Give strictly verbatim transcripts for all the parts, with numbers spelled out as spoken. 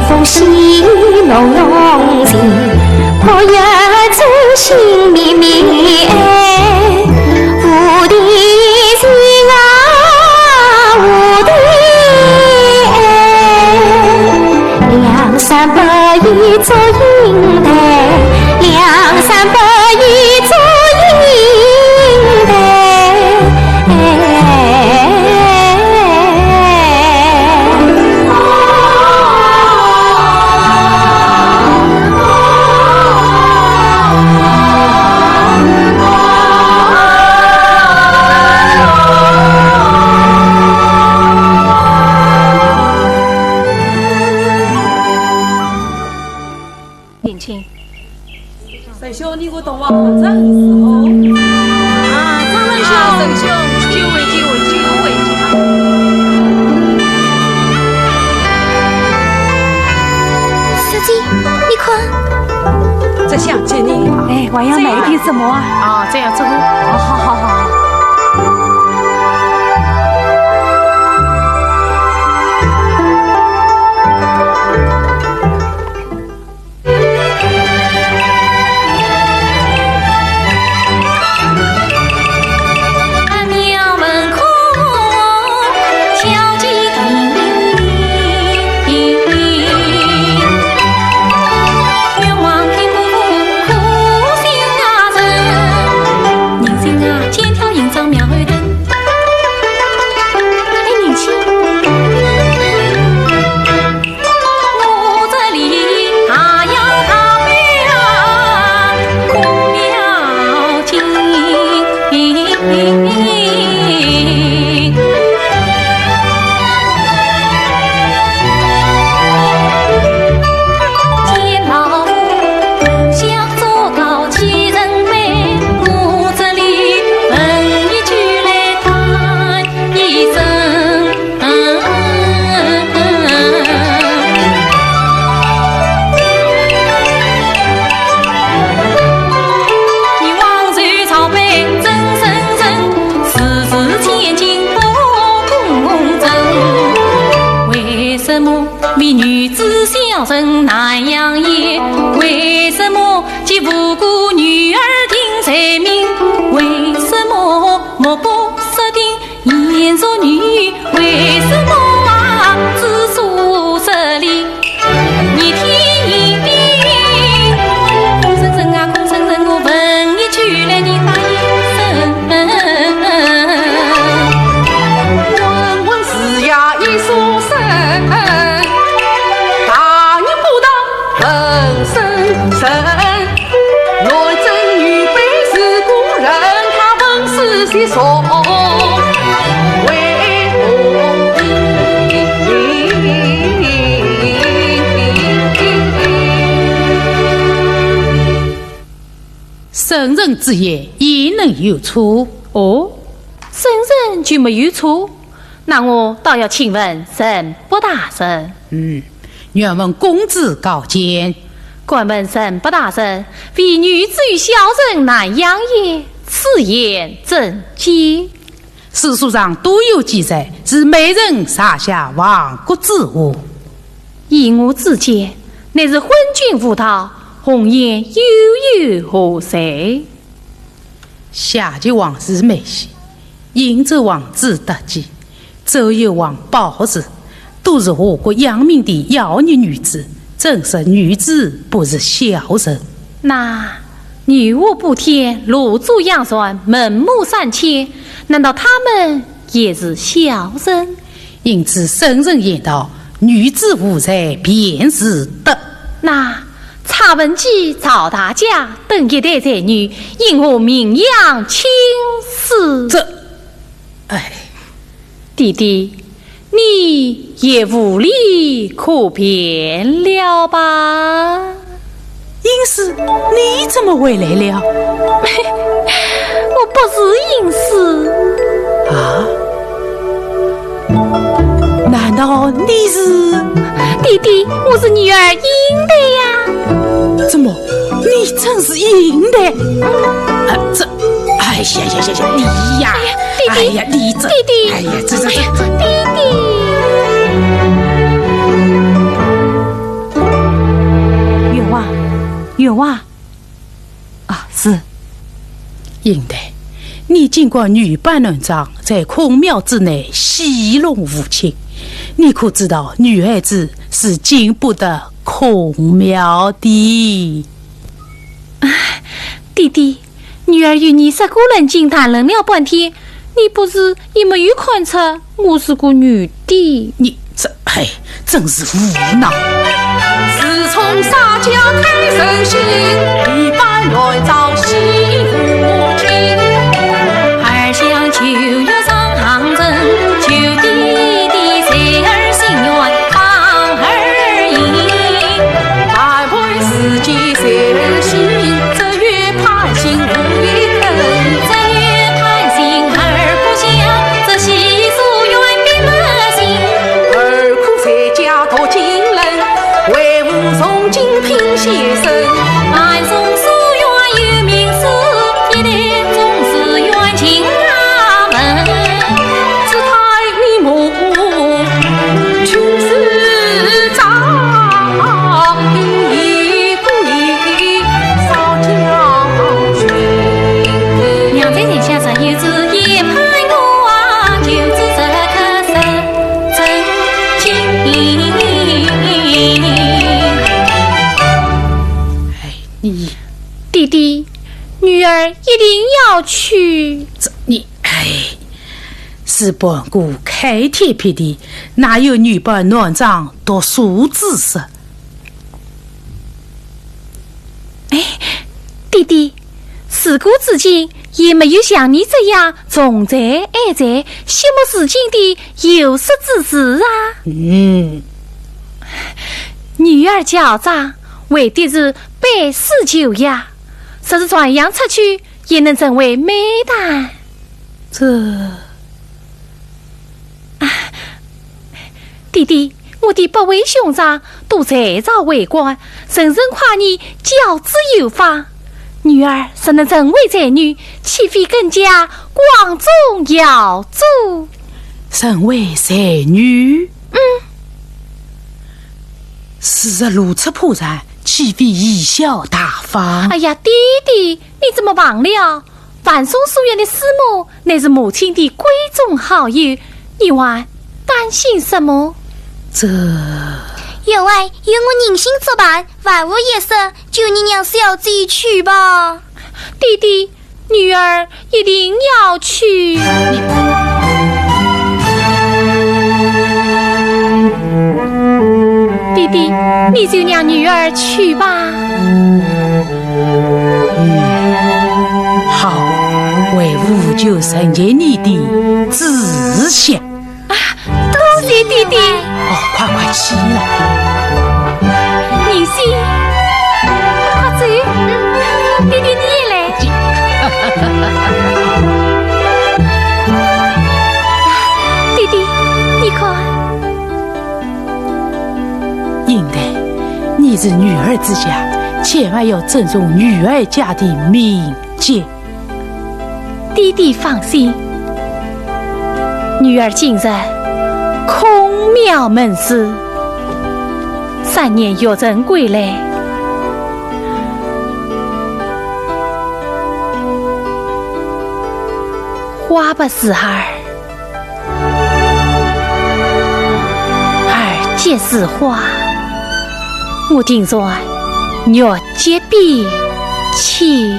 风喜弄弄情，我要做心绵绵爱。蝴蝶情啊，蝴蝶爱，梁山伯与祝英台，梁山伯与祝英台。 年轻。沈兄，你我同往常时候。啊，张仁兄，啊，沈兄，久违，久违，久违，久违。小姐，你看。这香姐呢？哎，还要买一点什么啊？啊，这样子哦。好，好，好，好。 圣人之言，焉能有错？哦，圣人就没有错？那我倒要请问沈伯大人。嗯，愿闻公子高见。敢问沈伯大人，为女子与小人难养也，此言怎见？ 史书上多有记载，是美人撒下亡国之祸。依我之见，乃是昏君无道，红颜又有何罪？夏桀王是美婿，殷纣王是德季，周幽王褒姒，都是祸国殃民的妖孽女子，怎说女子不是小人？那女娲补天，龙族杨传，门目三千，难道她们 也是小人。因此圣人言道：“女子无才便是德。”那蔡文姬、赵大家等一代才女，因何名扬青史？这，哎。弟弟，你也无理可辩了吧？ 殷氏，你怎么回来了？我不是殷氏。啊？难道你是？弟弟，我是女儿殷黛呀。怎么，你真是殷黛？啊，这，哎呀呀呀呀，你呀，哎呀，弟弟，哎呀，你这，弟弟，哎呀，这这这，哎呀，弟弟。有啊。啊，是。应台，你竟管女扮男装在孔庙之内戏弄父亲，你可知道女孩子是进不得孔庙的？爹爹，女儿与你十个人静谈论了半天，你不是也没有看出我是个女的？你这，哎，真是无奈。自从洒家开人心，女扮男装戏父亲。二想九月上杭城，求爹爹在儿心愿放儿行。万般世间在儿心，只有 盼星无一根。只有盼星而不响，这喜书远别不行。儿可在家读经纶，为父诵经品仙僧。南宋书院有名师，一代宗师远近阿门。只待你母亲自照应。 娘在前，下山有旨，也盼我啊，求旨这个是真情。哎，你，爹爹，女儿一定要去。这，你，哎，是盘古开天辟地，哪有女扮男装读书之说？ 哎，爹爹，自古至今也没有像你这样重财爱财、惜母事情的有识之士啊。嗯。女儿教长，为的是拜师求艺，若是传扬出去，也能成为美谈。这，啊， 爹爹，我的八位兄长都在朝为官，人人夸你教子有方。女儿若能成为才女，岂非更加光宗耀祖？成为才女？嗯。事实如此普然，岂非贻笑大方？哎呀，爹爹，你怎么忘了？ 万松书院的师母乃是母亲的闺中好友，你还担心什么？这……员外，有我人心作伴，万无一失，就你让小姐去吧。爹爹，女儿一定要去。爹爹，你就让女儿去吧。 嗯，好，为父就成全你的志向。啊，多谢爹爹。哦，快快起来。云溪，快走。嗯，爹爹你也来。爹爹，你看。 应台，你是女儿之家，千万要尊重女儿家的名节。爹爹放心，女儿今日孔庙门事，三年学成归来，花不似儿。 儿即是花，我定然月即变去。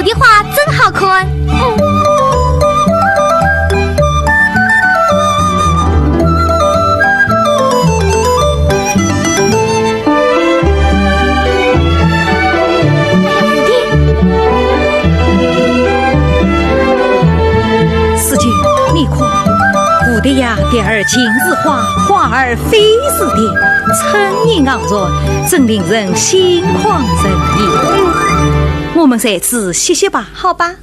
的花真好看。嗯。哎呀，蝴蝶。四姐，你看，蝴蝶呀，蝶儿尽是花，花儿飞似蝶，春意盎然，真令人心旷神怡。我们在此歇歇吧。好吧。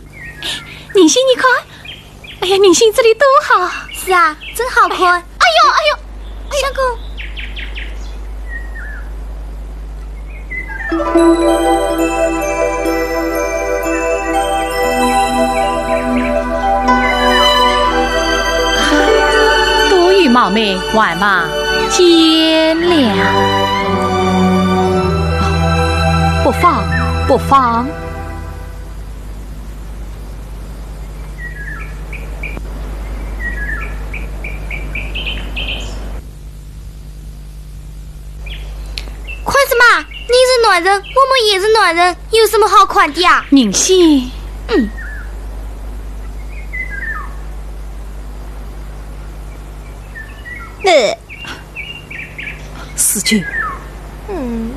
宁信，你看，哎呀，宁信，这里多好。是啊，真好看。哎呦，哎呦，哎呀，相公。多有冒昧，还望见谅。不妨，不妨。 看什么？你是男人，我们也是男人，有什么好看的呀？宁信。嗯。呃。 四姐。嗯。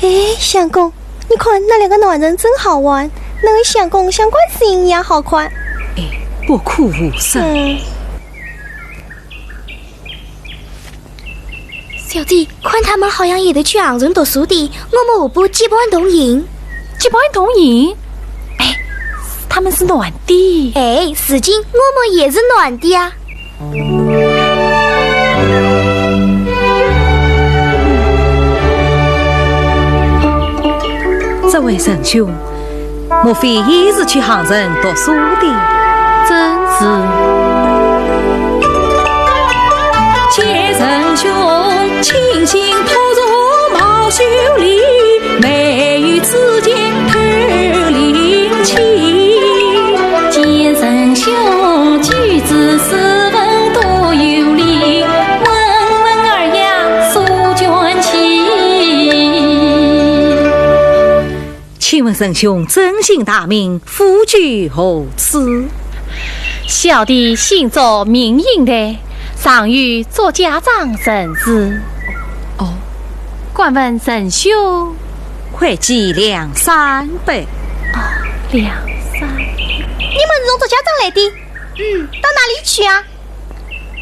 哎，相公，你看那两个男人真好玩，能和相公像观世音一样好看。哎，不可无赏。嗯。 小姐，看他们好像也得去杭城读书的，我们何不结伴同行？结伴同行？哎，他们是男的。哎，如今我们也是男的呀。这位仁兄， 莫非也是去杭城读书的？正是。见仁兄，请进，徒坐毛秀里，未有此间透灵气。见仁兄，举止斯文多有礼，问问尔呀所捐起。 请问仁兄尊姓大名，府居何处？小弟姓祝，名应台，上有祝家庄陈氏。哦。敢问仁兄？快计两三百。哦，两三百。你们是从祝家庄来的？嗯。到哪里去啊？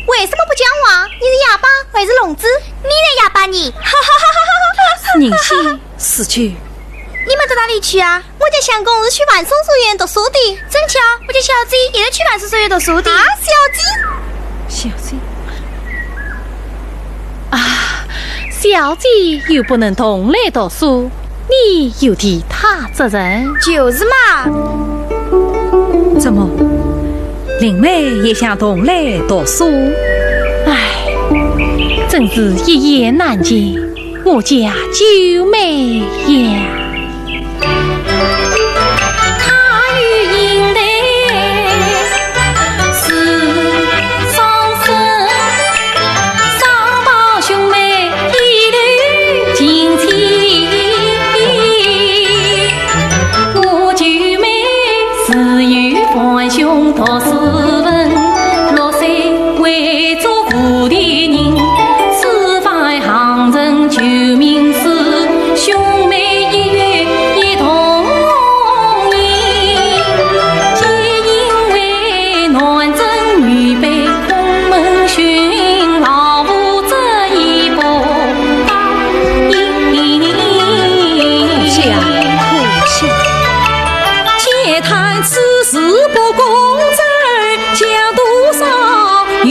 为什么不讲话？你是哑巴还是聋子？你才哑巴呢！哈哈哈哈哈哈！宁信，四姐。 你们到哪里去啊？我家相公是去万松书院读书的。正巧，我家小姐也是去万松书院读书的。啊，小姐？小姐？啊，小姐又不能同来读书，你有其他责任。就是嘛。怎么，林妹也想同来读书？唉，真是一言难尽。 我家九妹呀。她与英台是双生，双胞兄妹一对亲戚。我九妹自幼含兄读书文，六岁为 做无地人，此番杭城求名师，兄妹一约一同行。皆因为男尊女卑，空门寻老父这一步答应。可惜，可惜。且叹此事不公正， 讲多少，有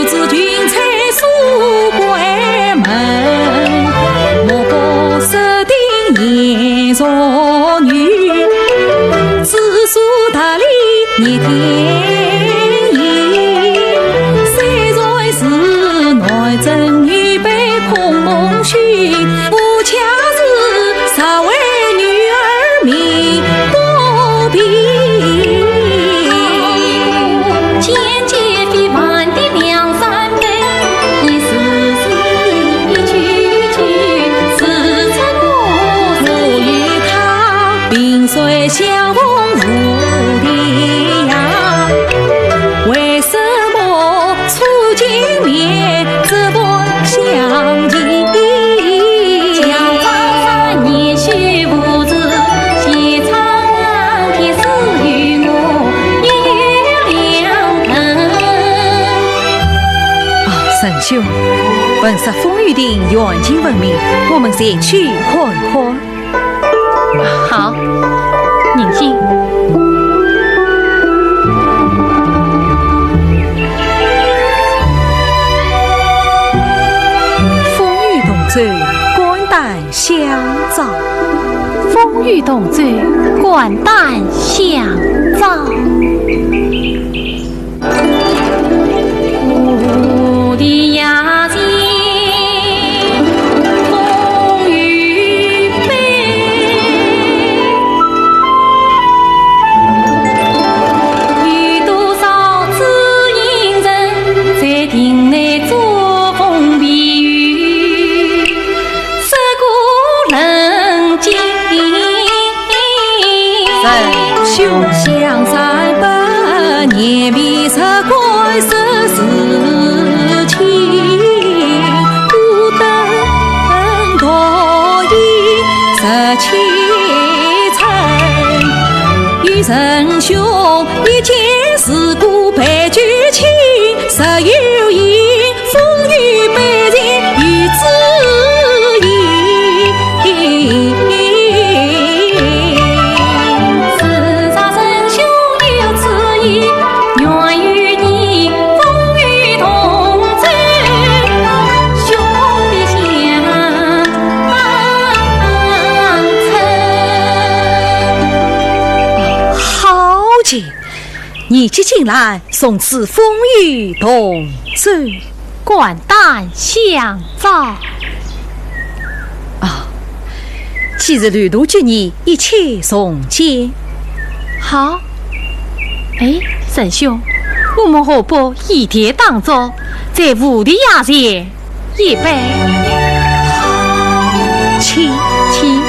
志群才所关门，莫不设定是风雨亭远近闻名，我们前去看看。好，迎请。风雨同舟，肝胆相照。风雨同舟，肝胆相照。 好极，年纪轻来，从此风雨同舟，肝胆相照。啊，既是旅途结义，一切从简。好。哎，沈兄，我们何不以帖当作，在蝴蝶崖前 一杯。好，请，请。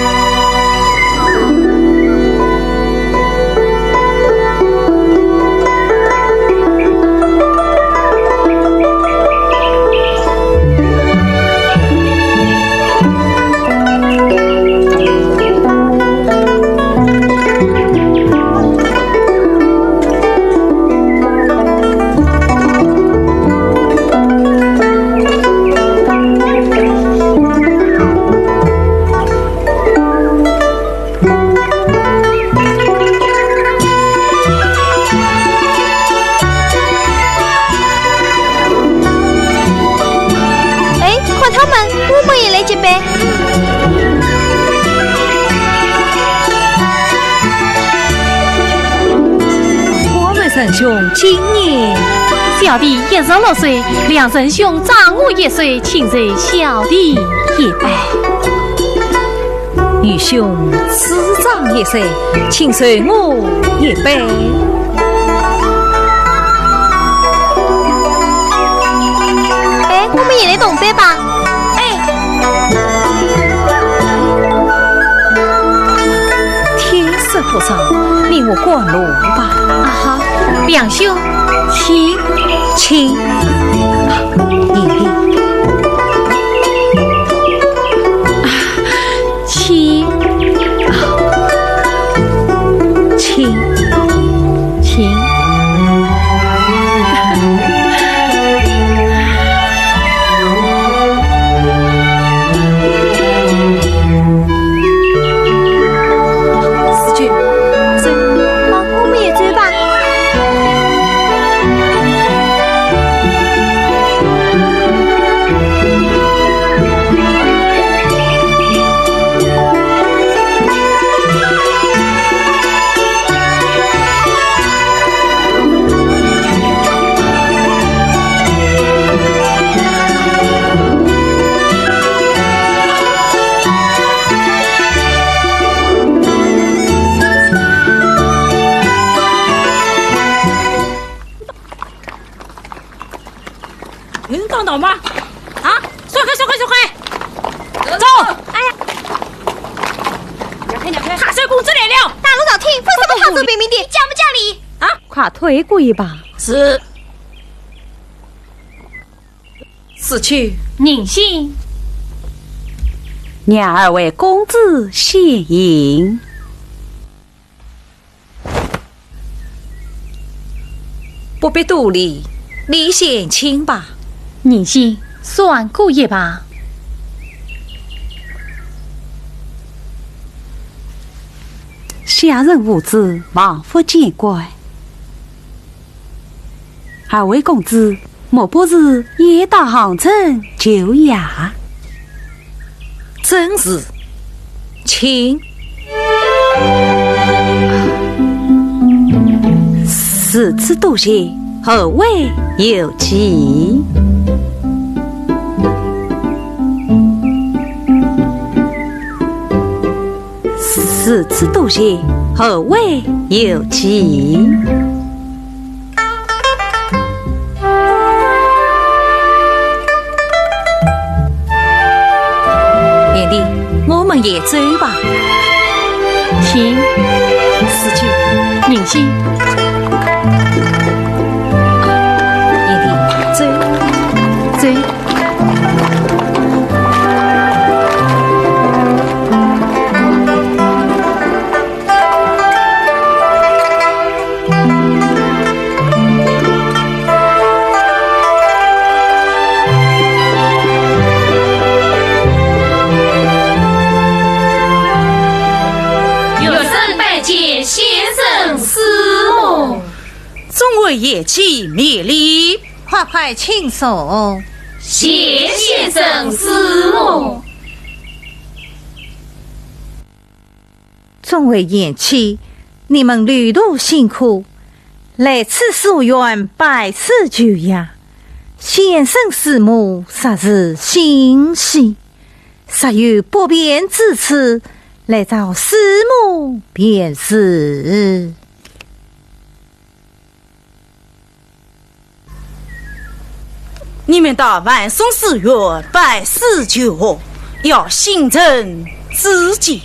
哎，看他们，我们也来几杯。 我们沈兄今年？小弟一十六岁，梁沈兄长我一岁，请受小弟一杯。愚兄师长一岁，请受我一杯。哎，我们也来同杯吧。 哎。天色不早，你我赶路吧。啊，好。梁兄，请。请。啊，你。啊，请。啊，请。请。 四舅，走。好，我们也走吧。 有人讲道吗？啊，闪开，闪开，闪开！走！哎呀，让开，让开！太岁公子来了！大路朝天，分什么太岁平民的？讲不讲理？啊？快退过一旁。是。四舅。迎亲。让二位公子先行。 不必多礼，你先请吧。迎亲，算过一吧。下人无知，望勿见怪。二位公子，莫不是也到杭州求学？正是，请。 如此多谢，后会有期。如此多谢，后会有期。 贤弟，我们也走吧。请。四舅，您先。贤弟，走。走。 学生拜见先生师母。众位贤妻免礼。快快请坐。谢先生师母。 众位贤妻，你们旅途辛苦，来此书院拜师求学，先生师母实是心细，若有不便之处，来找师母便是。 你们到万松书院拜师求学，要心诚志节，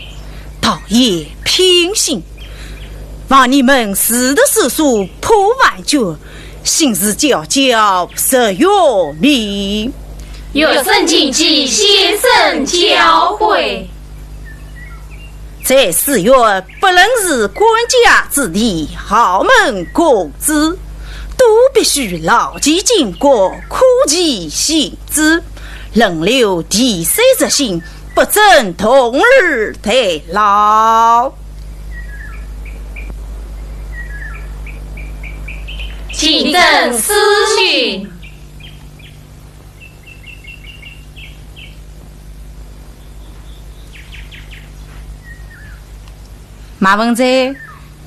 陶冶品行。望你们自读自书破万卷，心事交交实月明。学生谨记先生教诲。 在书院，不论是官家子弟、豪门公子，都必须牢记经过，苦其心志，轮流提携入新，不争同日代劳。请正师训。 马文才，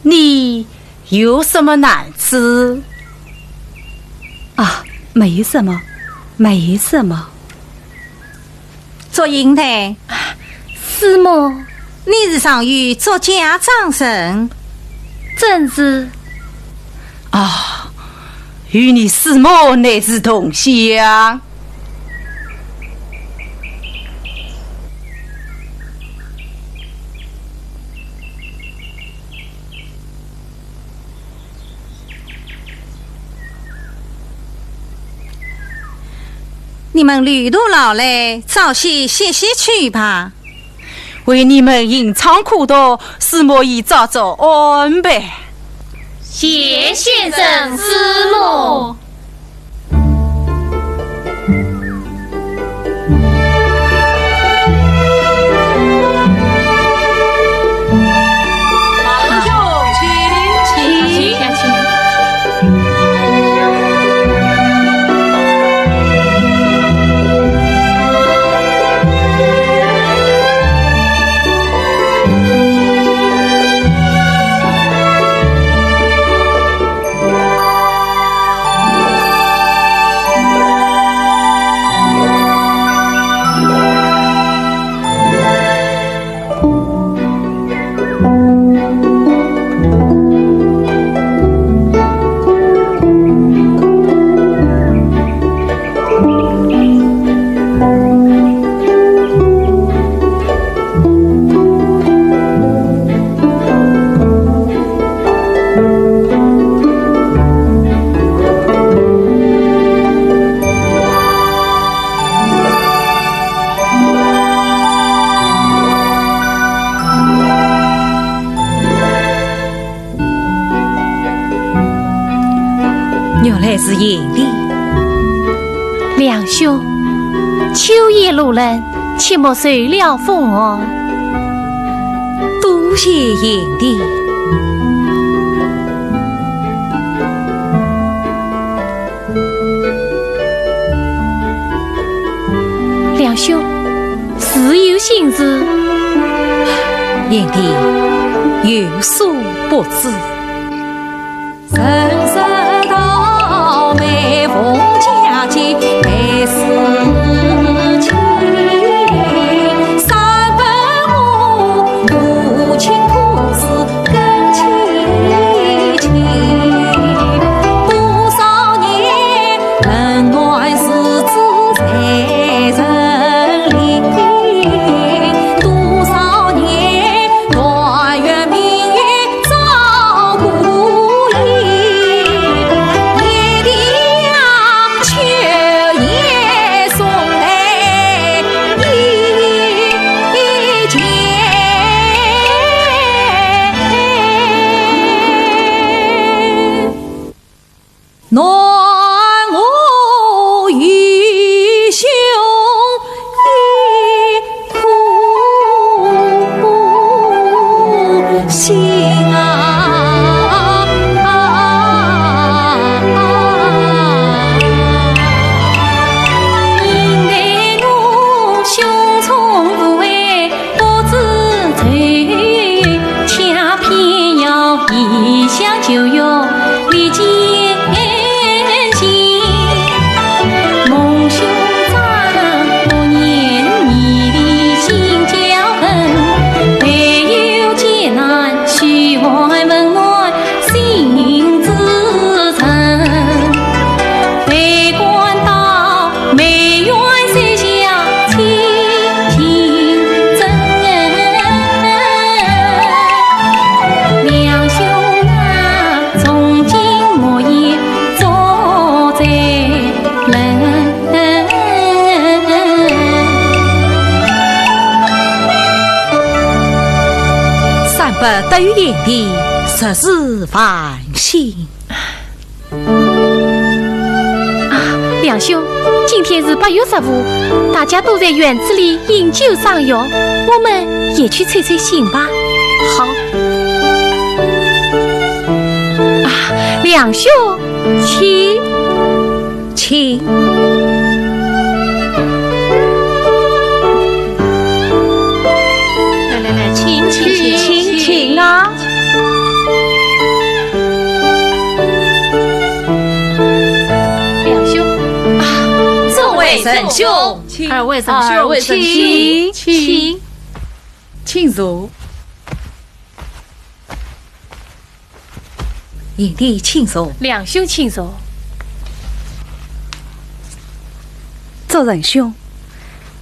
你有什么难处？啊，没什么，没什么。祝英台。师母。你是常与祝家长生？正是。啊，与你师母乃是同乡。 你们旅途劳累，早些歇息去吧。为你们吟唱苦读，师母已早早安排。谢先生师母。 原来是贤弟。梁兄。秋夜露冷，切莫受了风寒。多谢贤弟。梁兄，是有心事？贤弟，有所不知。三伯得有贤弟，实是万幸。啊，梁兄，今天是八月十五，大家都在园子里饮酒赏月，我们也去吹吹醒吧。好。啊，梁兄，请。请。来来来，请，请，请，请啊。梁兄。啊，众位仁兄。请。二位仁兄，二位仁兄。请，请。请坐。贤弟请坐。梁兄请坐。祝仁兄，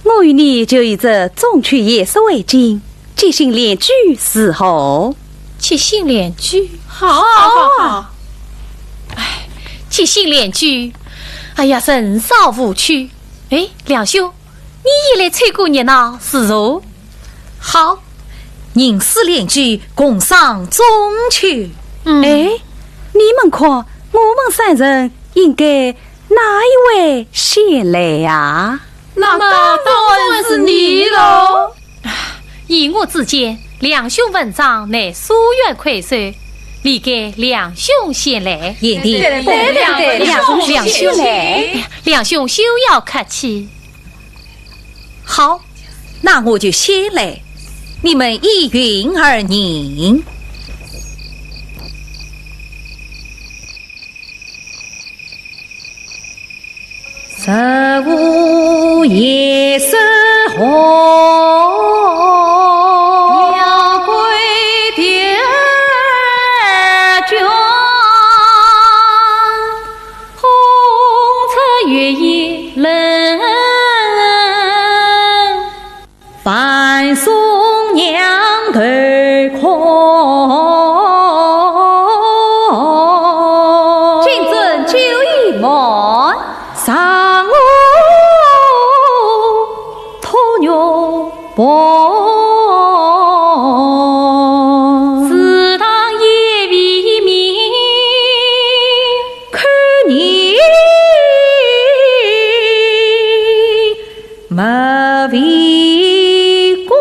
我与你就以这中秋夜色为证， 即兴联句如何？即兴联句？好，好，好。哎，即兴联句，哎呀，人少无趣。哎，梁兄，你也来凑个热闹如何？好，吟诗联句，共赏中秋。嗯。哎，你们看，我们三人应该哪一位先来啊？那么当然是你喽。 依我之见，梁兄文章乃书院魁首，理该梁兄先来。贤弟，对，对，对，对，梁兄，梁兄先来。梁兄休要客气。好，那我就先来，你们依云而吟。 十五夜色红，鸟归啼叫，风吹月影冷。 万松娘头空。金樽酒已满，上我托玉盘。池塘夜未眠，看你一个。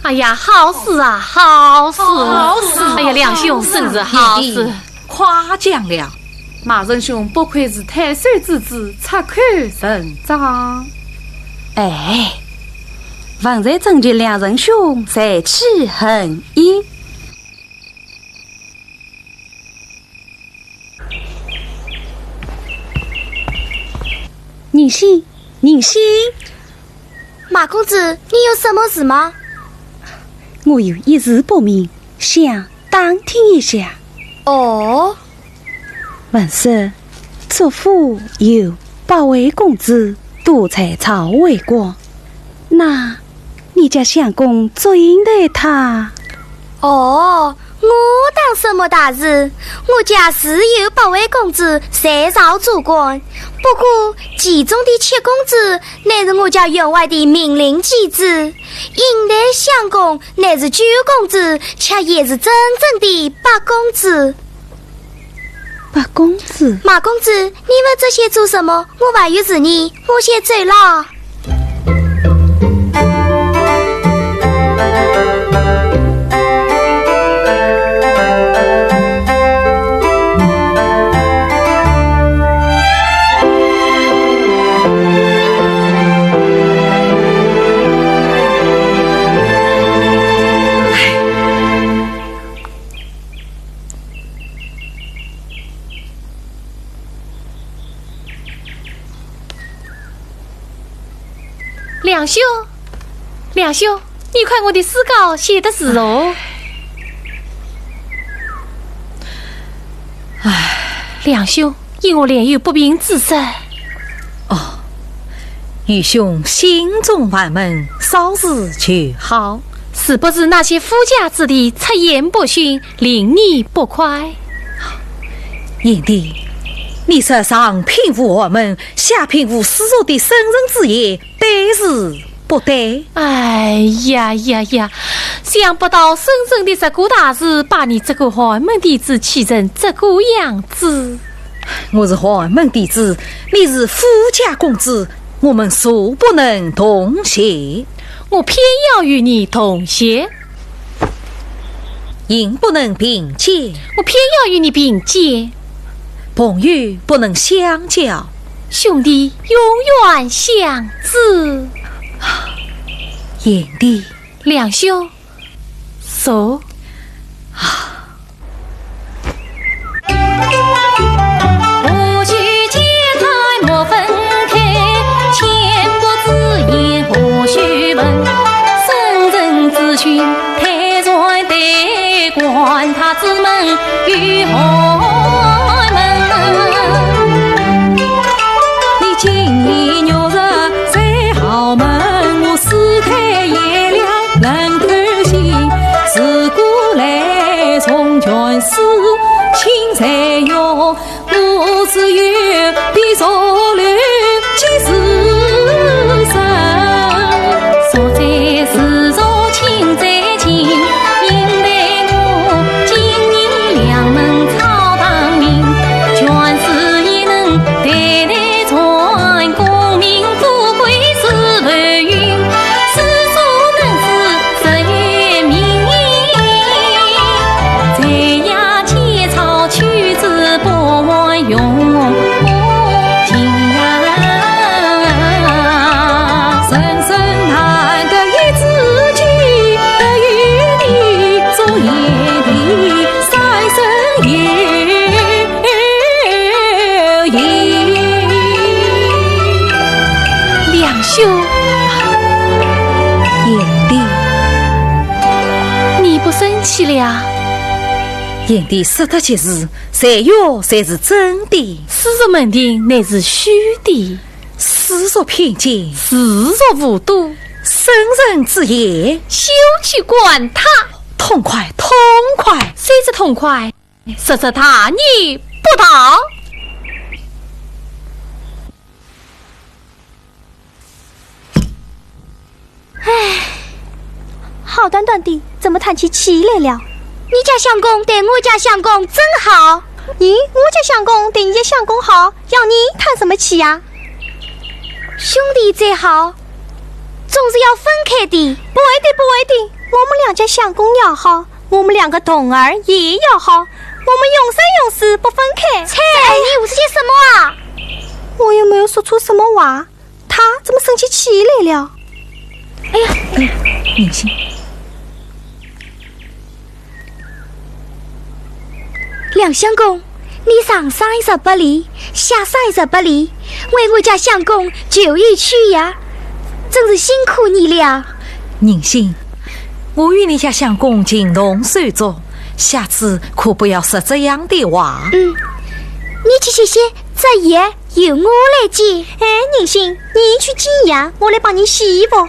哎呀，好诗啊，好诗！好诗！哎呀，梁兄真是好诗。夸奖了。马仁兄不愧是太守之子，出口成章。哎，方才正见梁仁兄才气横溢。 宁信，宁信。马公子，你有什么事吗？我有一事不明，想打听一下。哦。闻说，祝府有八位公子都在朝为官，那 你家相公祝英台他？哦，我当什么大事？我家是有八位公子在朝做官，不过其中的七公子乃是我家员外的命令继子，英台相公乃是九公子，却也是真正的八公子。 八公子。马公子，你问这些做什么？我还有事呢，我先走了。 梁兄，梁兄，你看我的诗稿写得如何？唉，梁兄，因何脸有不平之色？哦，愚兄心中烦闷，稍事就好。是不是那些富家子弟出言不逊， 令你不快？贤弟，你说上品无寒门，下品无私塾的圣人之言，对是不对？哎呀呀呀，想不到圣人的这个大事，把你这个寒门弟子气成这个样子。我是寒门弟子，你是富家公子，我们素不能同姓。我偏要与你同姓。 行不能并肩，我偏要与你并肩。朋友不能相交，兄弟永远相知。贤弟，梁兄，坐。兄，贤弟，你不生气了？贤弟说得极是，才学才是真的，私塾门庭乃是虚的。私塾偏见，自作无度，圣人之言，休去管他。痛快，痛快，谁知痛快？ 实则大逆不道。唉，好端端的，怎么叹起气来了？你家相公对我家相公真好。咦，我家相公对你家相公好，要你叹什么气呀？兄弟再好，总是要分开的。不会的，不会的，我们两家相公要好，我们两个童儿也要好，我们永生永世不分开。切，你胡说些什么啊？我又没有说错什么话。 他怎么生起气来了？哎呀，哎呀，宁心。梁相公，你上山也不理，下山也不理，为我家相公求一曲呀，真是辛苦你了。宁心，我与你家相公情同手足，下次可不要说这样的话。嗯，你去歇歇，这夜 由我来煎。哎，宁心，你去煎呀，我来帮你洗衣服。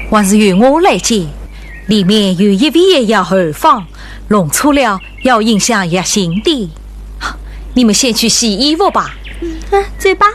还是由我来煎，里面有一味药后方，弄错了要影响药性的。你们先去洗衣服吧。嗯，走吧。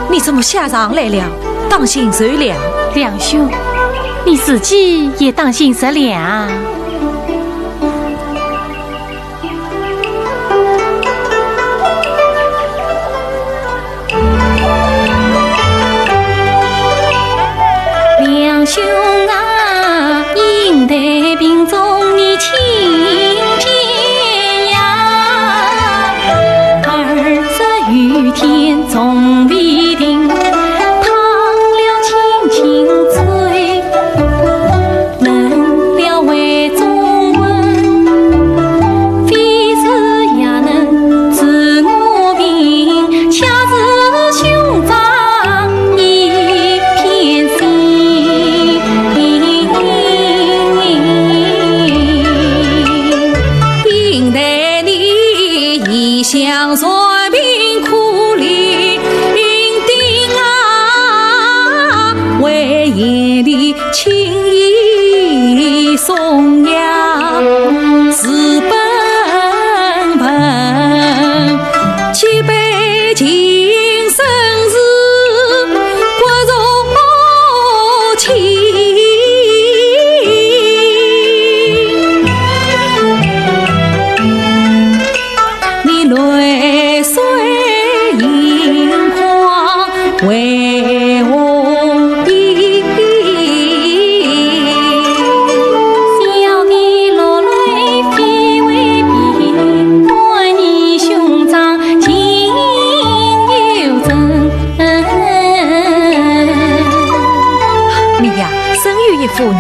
你怎么下场来了？当心着凉。梁兄，你自己也当心着凉。梁兄啊，应对病中你请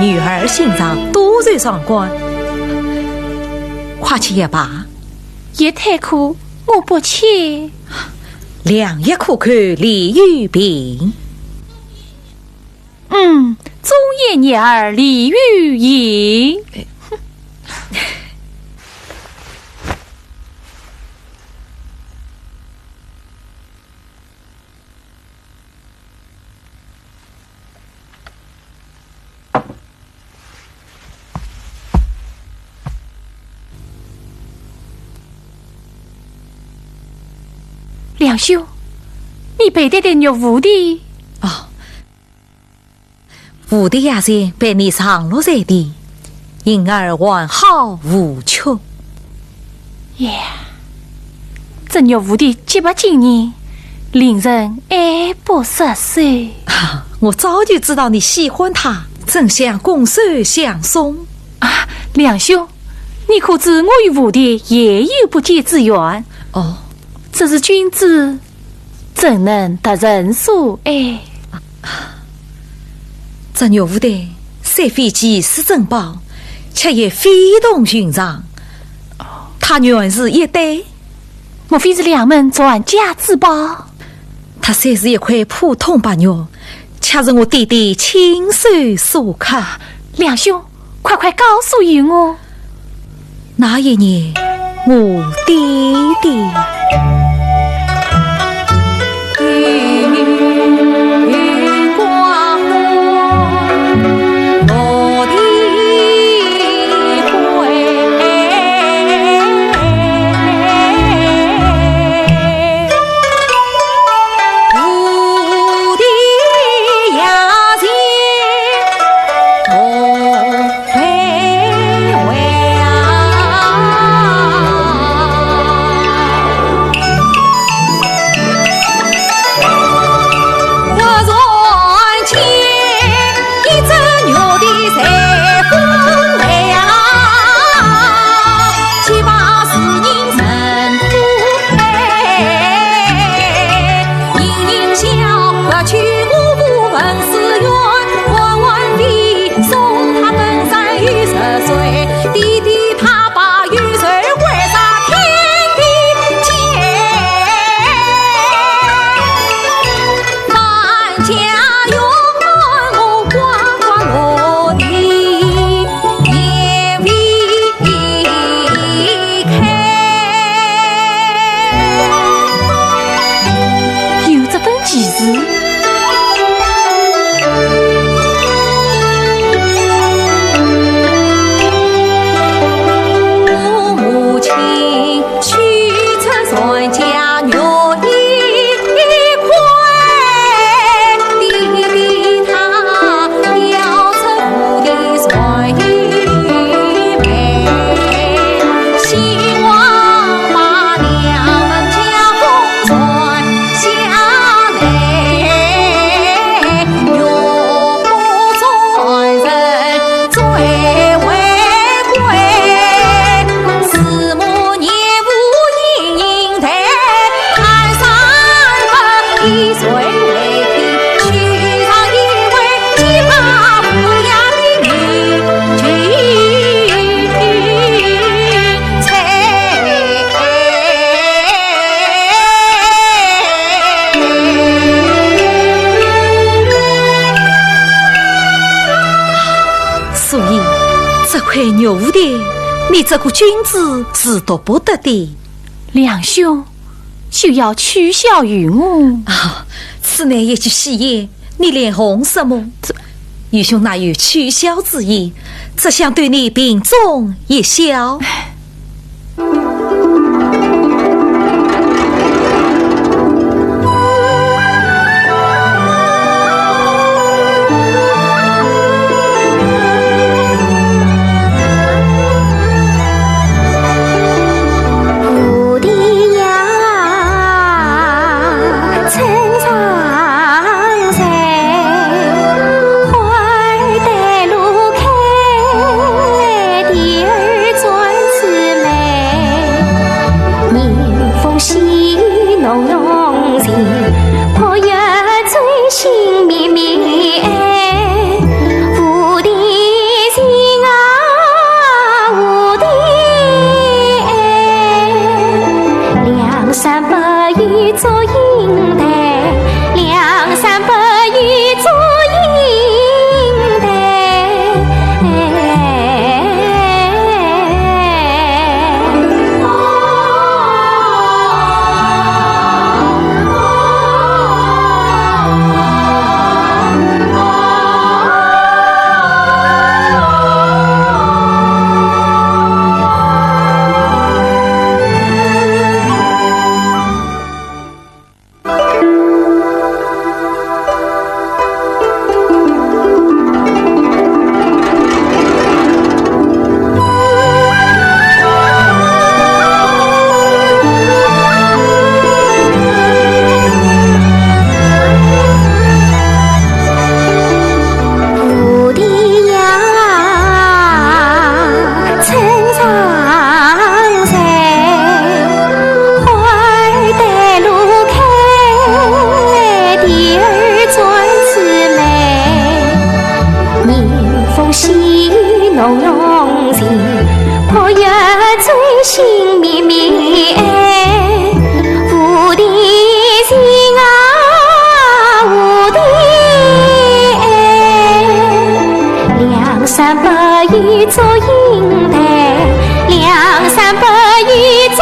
女儿心上多受伤官，快去一把。也太苦，我不去。良药苦口利于病。嗯，忠言逆耳利于行。阿兄，你背对的玉蝴蝶？哦，蝴蝶呀，是被你上落在地，因而还好无缺。耶，这玉蝴蝶洁白晶莹，令人爱不释手。啊，我早就知道你喜欢它，正想拱手相送。啊，梁兄，你可知我与蝴蝶也有不解之缘？哦，只是君子怎能得人所爱？这玉蝴蝶虽非稀世珍宝，却也非同寻常。它原是一对，莫非是梁门传家之宝？它虽是一块普通白玉，却是我爹爹亲手所刻。梁兄，快快告诉于我。那一年，我爹爹有这等奇事？所以，这块玉蝴蝶，你这个君子是夺不得的。梁兄，休要取笑于我。啊，此乃一句戏言，你脸红什么？这……愚兄哪有取笑之意，只想对你评中一笑。风细浓浓情，花叶最新绵绵。蝴蝶情啊，蝴蝶爱，梁山伯与祝英台，梁山伯与祝